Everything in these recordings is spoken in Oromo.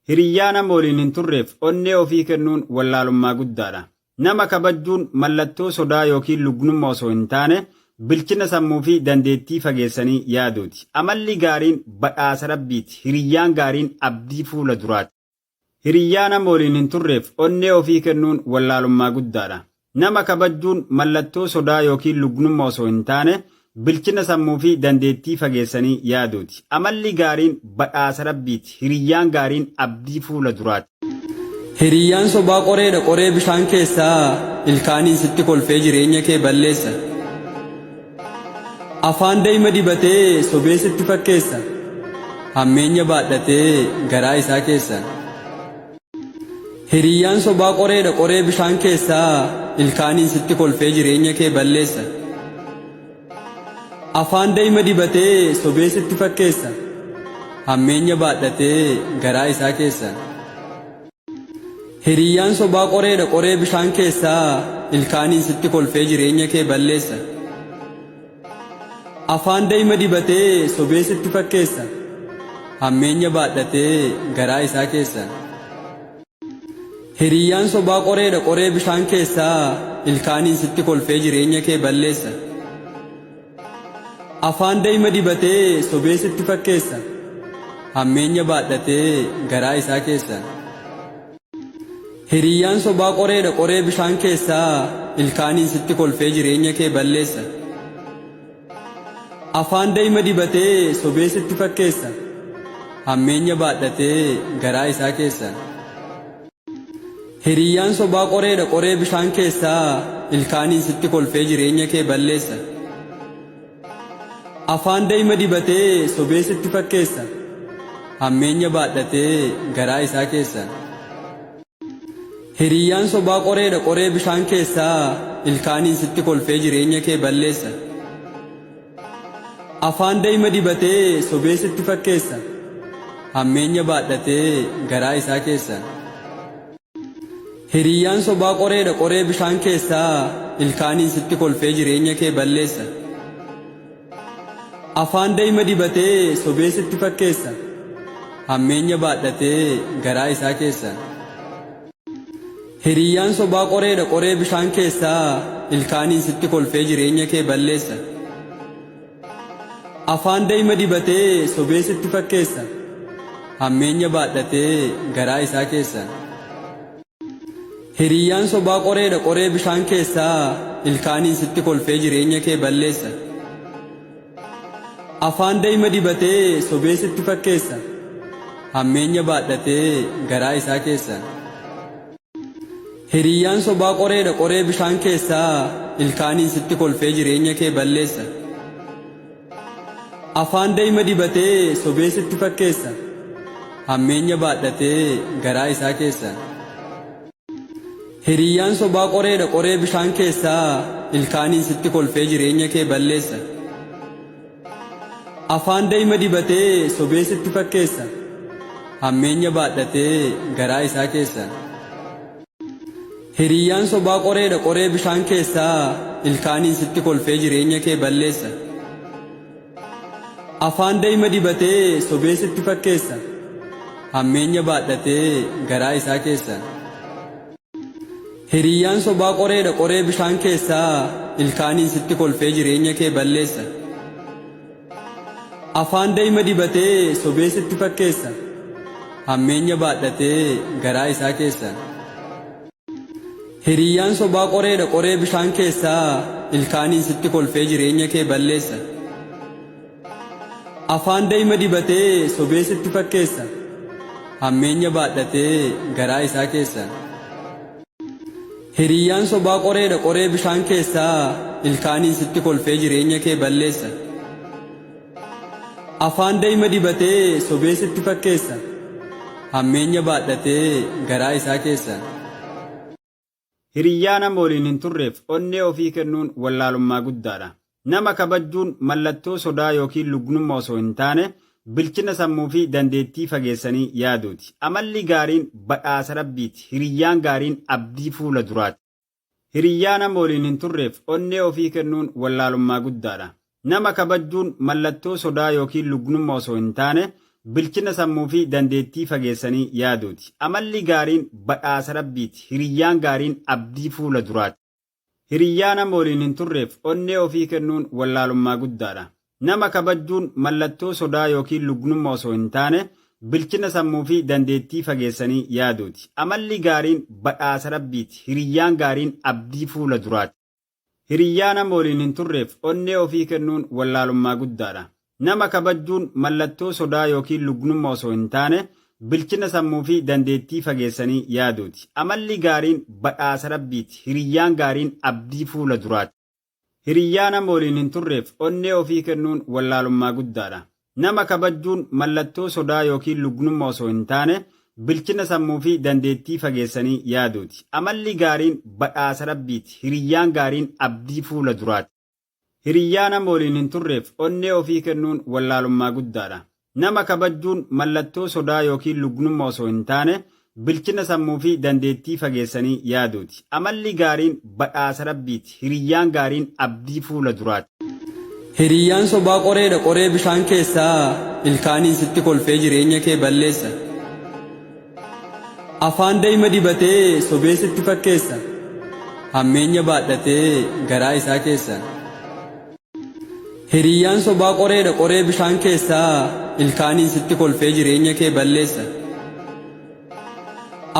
Hiriyyaa nama waliin hin turreef onnee ofii kennuun wallaalummaa guddaadha. Nama kabajjuun mallattoo sodaa yookiin lugnummaa osoo hin taane, bilchina sammuu fi dandeettii fageessanii yaaduuti. Amalli gaariin badhaasa Rabbiiti, hiriyyaan gaariin abdii fuula duraati. Hiriyyaa nama waliin hin turreef onnee ofii kennuun wallaalummaa guddaadha. Nama kabajjuun mallattoo sodaa yookiin lugnummaa osoo hin taane, bilchina sammuu fi dandeettii fageessanii yaaduuti. Amalli gaariin badhaasa Rabbiiti, hiriyyaan gaariin abdii fuula duraati. Hiriyyaan sobaa qoreedha qoree bishaan keessaa ilkaaniin sitti kolfee jireenya kee balleessa. Afaan dayma dibatee sobee sitti fakkeessa. Hammeenya baadhatee garaa isaa keessa. Hiriyyaan sobaa qoreedha qoree bishaan keessaa ilkaaniin sitti kolfee jireenya kee balleessa. Afaan dayma dibatee sobee sitti fakkeessa. Hammeenya baadhatee garaa isaa keessa. Hiriyyaan sobaa qoreedha qoree bishaan keessaa ilkaaniin sitti kolfee jireenya kee balleessa. Afaan dayma dibatee sobee sitti fakkeessa. Hammeenya baadhatee garaa isaa keessa. Hiriyyaan sobaa qoreedha qoree bishaan keessaa ilkaaniin sitti kolfee jireenya kee balleessa. Afaan dayma dibatee sobee sitti fakkeessa. Hammeenya baadhatee garaa isaa keessa. Hiriyyaan sobaa qoreedha qoree bishaan keessaa ilkaaniin sitti kolfee jireenya kee balleessa. Afaan dayma dibatee sobee sitti fakkeessa. Hammeenya baadhatee garaa isaa keessa. Hiriyyaan sobaa qoreedha qoree bishaan keessaa ilkaaniin sitti kolfee jireenya kee balleessa. Afaan dayma dibatee sobee sitti fakkeessa. Hammeenya baadhatee garaa isaa keessa. Hiriyyaan sobaa qoreedha qoree bishaan keessaa ilkaaniin sitti kolfee jireenya kee balleessa. Afaan dayma dibatee sobee sitti fakkeessa. Hammeenya baadhatee garaa isaa keessa. Hiriyyaan sobaa qoreedha qoree bishaan keessaa ilkaaniin sitti kolfee jireenya kee balleessa. Afaan dayma dibatee sobee sitti fakkeessa. Hammeenya baadhatee garaa isaa keessa. Hiriyyaan sobaa qoreedha qoree bishaan keessaa ilkaaniin sitti kolfee jireenya kee balleessa. Afaan dayma dibatee sobee sitti fakkeessa. Hammeenya baadhatee garaa isaa keessa. Hiriyyaan sobaa qoreedha qoree bishaan keessaa ilkaaniin sitti kolfee jireenya kee balleessa. Afaan dayma dibatee sobee sitti fakkeessa. Hammeenya baadhatee garaa isaa keessa. Hiriyyaan sobaa qoreedha qoree bishaan keessaa ilkaaniin sitti kolfee jireenya kee balleessa. Afaan dayma dibatee sobee sitti fakkeessa. Hammeenya baadhatee garaa isaa keessa. Hiriyyaan sobaa qoreedha qoree bishaan keessaa ilkaaniin sitti kolfee jireenya kee balleessa. Afaan dayma dibatee sobee sitti fakkeessa. Hammeenya baadhatee garaa isaa keessa. Hiriyyaan sobaa qoreedha qoree bishaan keessaa ilkaaniin sitti kolfee jireenya kee balleessa. Afaan dayma dibatee sobee sitti fakkeessa. Hammeenya baadhatee garaa isaa keessa. Hiriyyaan sobaa qoreedha qoree bishaan keessaa ilkaaniin sitti kolfee jireenya kee balleessa. Afaan dayma dibatee sobee sitti fakkeessa. Hammeenya baadhatee garaa isaa keessa. Hiriyyaan sobaa qoreedha qoree bishaan keessaa ilkaaniin sitti kolfee jireenya kee balleessa. Afaan dayma dibatee sobee sitti fakkeessa. Hammeenya baadhatee garaa isaa keessa. Hiriyyaan sobaa qoreedha qoree bishaan keessaa ilkaaniin sitti kolfee jireenya kee balleessa. Afaan dayma dibatee sobee sitti fakkeessa. Hammeenya baadhatee garaa isaa keessa. Hiriyyaa nama waliin hin turreef onnee ofii kennuun wallaalummaa guddaadha. Nama kabajjuun mallattoo sodaa yookiin lugnummaa osoo hin taane, bilchina sammuu fi dandeettii fageessanii yaaduuti. Amalli gaariin badhaasa Rabbiiti, hiriyyaan gaariin abdii fuula duraati. Hiriyyaa nama waliin hin turreef onnee ofii kennuun wallaalummaa guddaadha. Nama kabajjuun mallattoo sodaa yookiin lugnummaa osoo hin taane, bilchina sammuu fi dandeettii fageessanii yaaduuti. Amalli gaariin badhaasa Rabbiiti. Hiriyyaan gaariin abdii fuula duraati. Hiriyyaa nama waliin hin turreef onnee ofii kennuun wallaalummaa guddaadha. Nama kabajjuun mallattoo sodaa yookiin lugnummaa osoo hin taane bilchina sammuu fi dandeettii fageessanii yaaduuti. Amalli gaariin badhaasa Rabbiiti. Hiriyyaan gaariin abdii fuula duraati. Hiriyyaa nama waliin hin turreef onnee ofii kennuun wallaalummaa guddaadha. Nama kabajjuun mallattoo sodaa yookiin lugnummaa osoo hin taane bilchina sammuu fi dandeettii fageessanii yaaduuti. Amalli gaariin badhaasa Rabbiiti. Hiriyyaan gaariin abdii fuula duraati. Hiriyyaa nama waliin hin turreef onnee ofii kennuun wallaalummaa guddaadha. Nama kabajjuun mallattoo sodaa yookiin lugnummaa osoo hin taane bilchina sammuu fi dandeettii fageessanii yaaduuti. Amalli gaariin badhaasa Rabbiiti. Hiriyyaan gaariin abdii fuula duraati. Hiriyyaa nama waliin hin turreef onnee ofii kennuun wallaalummaa guddaadha. Nama kabajjuun mallattoo sodaa yookiin lugnummaa osoo hin taane bilchina sammuu fi dandeettii fageessanii yaaduuti. Amalli gaariin badhaasa Rabbiiti. Hiriyyaan gaariin abdii fuula duraati. Hiriyyaan sobaa qoreedha qoree bishaan keessaa, ilkaaniin sitti kolfee jireenya kee balleessa. Afaan dayma dibatee sobee sitti fakkeessa. Hammeenya baadhatee garaa isaa keessa. Hiriyyaan sobaa qoreedha qoree bishaan keessaa, ilkaaniin sitti kolfee jireenya kee balleessa.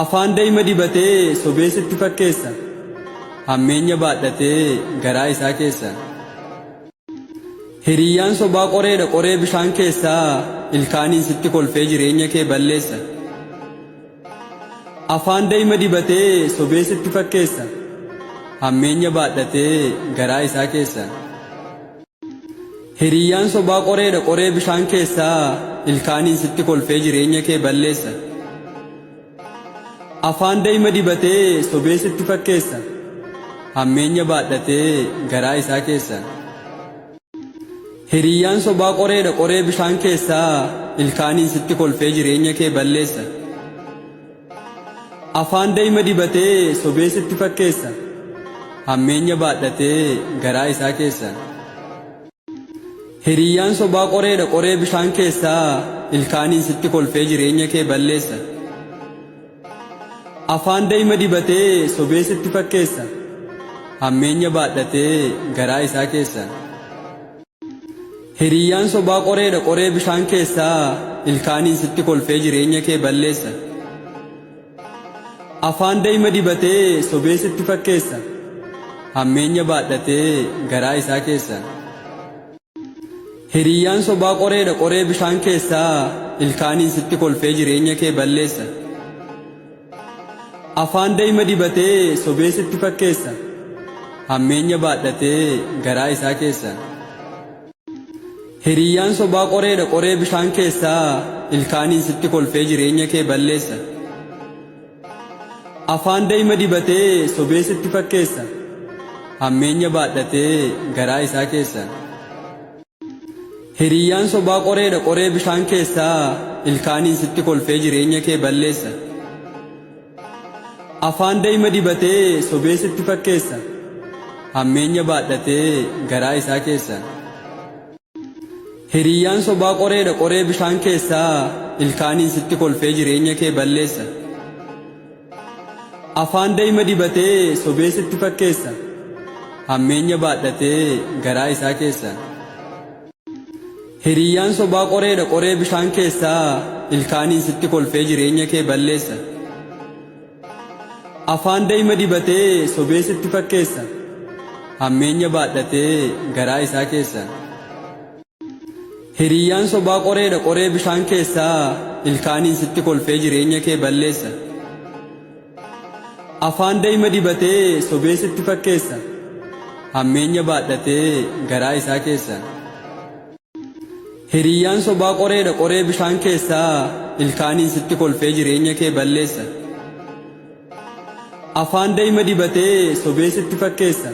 Afaan dayma dibatee sobee sitti fakkeessa. Hammeenya baadhatee garaa isaa keessa. Hiriyyaan sobaa qoreedha qoree bishaan keessaa, ilkaaniin sitti kolfee jireenya kee balleessa. Afaan dayma dibatee sobee sitti fakkeessa. Hammeenya baadhatee garaa isaa keessa. Hiriyyaan sobaa qoreedha qoree bishaan keessaa, ilkaaniin sitti kolfee jireenya kee balleessa. Afaan dayma dibatee sobee sitti fakkeessa. Hammeenya baadhatee garaa isaa keessa. Hiriyyaan sobaa qoreedha qoree bishaan keessaa, ilkaaniin sitti kolfee jireenya kee balleessa. Afaan dayma dibatee sobee sitti fakkeessa. Hammeenya baadhatee garaa isaa keessa. Hiriyyaan sobaa qoreedha qoree bishaan keessaa, ilkaaniin sitti kolfee jireenya kee balleessa. Afaan dayma dibatee sobee sitti fakkeessa. Hammeenya baadhatee garaa isaa keessa. Hiriyyaan sobaa qoreedha qoree bishaan keessaa, ilkaaniin sitti kolfee jireenya kee balleessa. Afaan dayma dibatee sobee sitti fakkeessa. Hammeenya baadhatee garaa isaa keessa. Hiriyyaan sobaa qoreedha qoree bishaan keessaa, ilkaaniin sitti kolfee jireenya kee balleessa. Afaan dayma dibatee sobee sitti fakkeessa. Hammeenya baadhatee garaa isaa keessa. Hiriyyaan sobaa qoreedha qoree bishaan keessaa, ilkaaniin sitti kolfee jireenya kee balleessa. Afaan dayma dibatee sobee sitti fakkeessa. Hammeenya baadhatee garaa isaa keessa. Hiriyyaan sobaa qoreedha qoree bishaan keessaa, ilkaaniin sitti kolfee jireenya kee balleessa. Afaan dayma dibatee sobee sitti fakkeessa. Hammeenya baadhatee garaa isaa keessa. Hiriyyaan sobaa qoreedha qoree bishaan keessaa, ilkaaniin sitti kolfee jireenya kee balleessa. Afaan dayma dibatee sobee sitti fakkeessa. Hammeenya baadhatee garaa isaa keessa. Hiriyyaan sobaa qoreedha qoree bishaan keessaa, ilkaaniin sitti kolfee jireenya kee balleessa. Afaan dayma dibatee sobee sitti fakkeessa. Hammeenya baadhatee garaa isaa keessa. Hiriyyaan sobaa qoreedha qoree bishaan keessaa, ilkaaniin sitti kolfee jireenya kee balleessa. Afaan dayma dibatee sobee sitti fakkeessa. Hammeenya baadhatee garaa isaa keessa. Hiriyyaan sobaa qoreedha qoree bishaan keessaa, ilkaaniin sitti kolfee jireenya kee balleessa. Afaan dayma dibatee sobee sitti fakkeessa.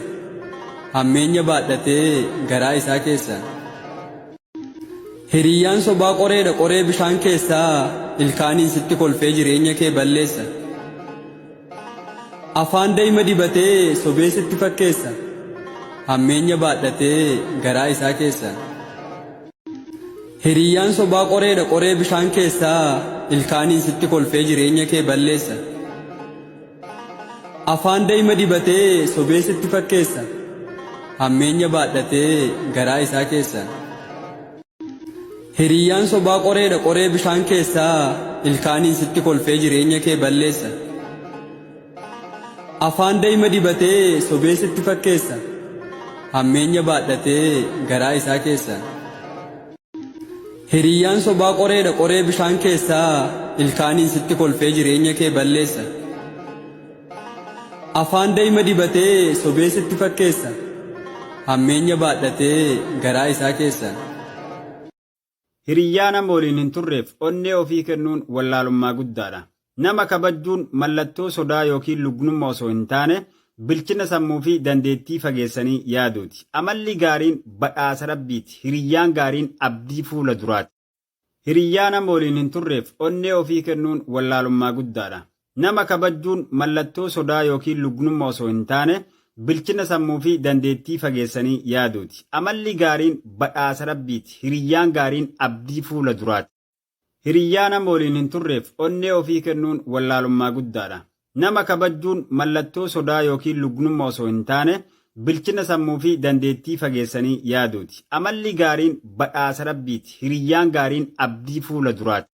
Hammeenya baadhatee garaa isaa keessa. Hiriyyaan sobaa qoreedha qoree bishaan keessaa, ilkaaniin sitti kolfee jireenya kee balleessa. Afaan dayma dibatee sobee sitti fakkeessa. Hammeenya baadhatee garaa isaa keessa. Hiriyyaan sobaa qoreedha qoree bishaan keessaa ilkaaniin sitti kolfee jireenya kee balleessa. Afaan dayma dibatee sobee sitti fakkeessa. Hammeenya baadhatee garaa isaa keessa. Hiriyyaan sobaa qoreedha qoree bishaan keessaa ilkaaniin sitti kolfee jireenya kee balleessa. Afaan dayma dibatee sobee sitti fakkeessa. Hammeenya baadhatee garaa isaa keessa. Hiriyyaan sobaa qoreedha qoree bishaan keessaa ilkaaniin sitti kolfee jireenya kee balleessa. Afaan dayma dibatee sobee sitti fakkeessa. Hammeenya baadhatee garaa isaa keessa. Hiriyyaa nama waliin hin turreef onnee ofii kennuun wallaalummaa guddaadha. Nama kabajjuun mallattoo sodaa yookiin lugnummaa osoo hin taane bilchina sammuu fi dandeettii fageessanii yaaduuti. Amalli gaariin badhaasa Rabbiiti. Hiriyyaan gaariin abdii fuula duraati. Hiriyyaa nama waliin hin turreef onnee ofii kennuun wallaalummaa guddaadha. Nama kabajjuun mallattoo sodaa yookiin lugnummaa osoo hin taane bilchina sammuu fi dandeettii fageessanii yaaduuti. Amalli gaariin badhaasa Rabbiiti. Hiriyyaan gaariin abdii fuula duraati. Hiriyyaa nama waliin hin turreef onnee ofii kennuun wallaalummaa guddaadha. Nama kabajjuun mallattoo sodaa yookiin lugnummaa osoo hin taane bilchina sammuu fi dandeettii fageessanii yaaduuti. Amalli gaariin badhaasa Rabbiiti. Hiriyyaan gaariin abdii fuula duraati.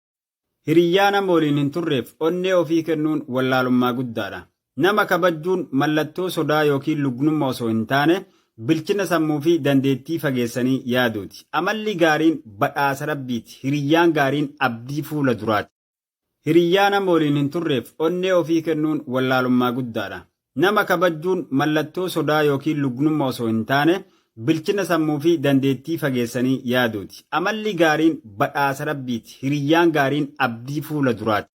Hiriyyaa nama waliin hin turreef onnee ofii kennuun wallaalummaa guddaadha. Nama kabajjuun mallattoo sodaa yookiin lugnummaa osoo hin taane bilchina sammuu fi dandeettii fageessanii yaaduuti. Amalli gaariin badhaasa Rabbiiti. Hiriyyaan gaariin abdii fuula duraati. Hiriyyaa nama waliin hin turreef onnee ofii kennuun wallaalummaa guddaadha. Nama kabajjuun mallattoo sodaa yookiin lugnummaa osoo hin taane bilchina sammuu fi dandeettii fageessanii yaaduuti. Amalli gaariin badhaasa Rabbiiti. Hiriyyaan gaariin abdii fuula duraati.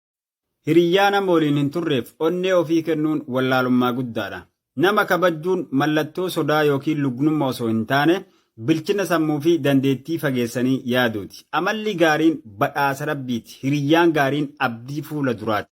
Hiriyyaa nama waliin hin turreef onnee ofii kennuun wallaalummaa guddaadha. Nama kabajjuun mallattoo sodaa yookiin lugnummaa osoo hin taane bilchina sammuu fi dandeettii fageessanii yaaduuti. Amalli gaariin badhaasa Rabbiiti. Hiriyyaan gaariin abdii fuula duraati.